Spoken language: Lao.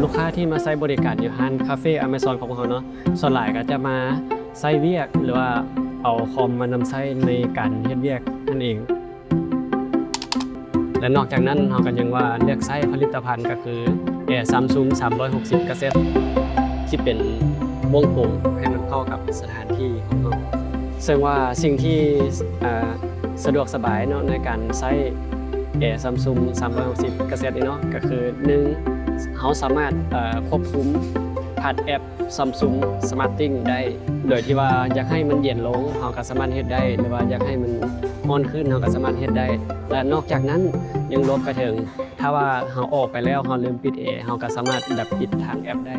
ລູກຄ້າທີ່ມາໃຊ້ບໍລິການຢູ່ຮ້ານຄາເຟ Amazon ຂອງພວກເຮົາເນາະ ສ່ວນຫຼາຍກໍຈະມາໃຊ້ວຽກ ຫຼືວ່າເອົາຄອມມານຳໃຊ້ໃນການເຮັດວຽກນັ້ນເອງ. ແລະ ນອກຈາກນັ້ນເຮົາກໍຍັງວ່າເລືອກໃຊ້ຜະລິດຕະພັນກໍຄືແອ Samsung ສາມຮ້ອຍຫົກສິບກະເຊັດ ທີ່ເປັນວົງກົມໃຫ້ມັນເຂົ້າກັບສະຖານທີ່ຂອງເຮົາ. ເຊິ່ງວ່າສິ່ງທີ່ ເອີ ສະດວກສະບາຍເນາະໃນການໃຊ້ແອ Samsung ສາມຮ້ອຍຫົກສິບກະເຊັດນີ້ເນາະ ກໍຄື ໜຶ່ງ ເຮົາສາມາດ ເອີ ຄວບຄຸມຜ່ານແອັບ Samsung SmartThings ໄດ້ ໂດຍທີ່ວ່າຢາກໃຫ້ມັນເຢັນລົງ ເຮົາກໍສາມາດເຮັດໄດ້ ຫຼືວ່າຢາກໃຫ້ມັນຮ້ອນຂຶ້ນ ເຮົາກໍສາມາດເຮັດໄດ້ ແລະ ນອກຈາກນັ້ນຍັງລວມໄປເຖິງ ຖ້າວ່າເຮົາອອກໄປແລ້ວ ເຮົາລືມປິດແອ ເຮົາກໍສາມາດດັບປິດທາງແອັບໄດ້.